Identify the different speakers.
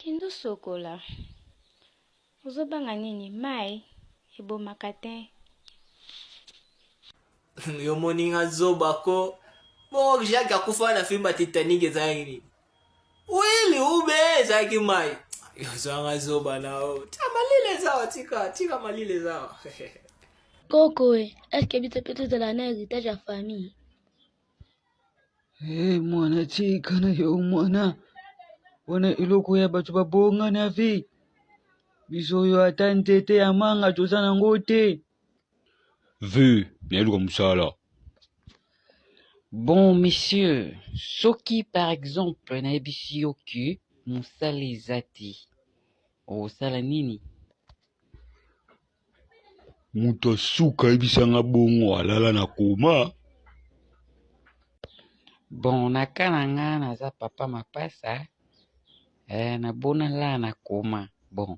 Speaker 1: Kende osokola. Ozobanga nini? Mayi ebomaka te.
Speaker 2: Yo moninga zoba ko. Bongo Jacques akufa na film ya Titanic ezalaki nini? Wili ube ezalaki mai. Yo zanga zoba na yo. Tika malili ezawa tika, tika malili ezawa.
Speaker 3: Koko e, est-ce que biso pe tozala na héritage ya famille?
Speaker 4: Hey, mwana tika na yo mwana wana eloko ya bato babonga na vie biso oyo ata nzete ya manga toza nango te
Speaker 5: Ve nayeluka mosala.
Speaker 6: Bon monsieur, soki par exemple nayebisi yo que mosala eza te, okosala nini?
Speaker 5: Moto ya suka ayebisa nga bongo alala na koma.
Speaker 6: Bon na cas na nga naza papa mapasa, eh, nabona lala na koma. Bon.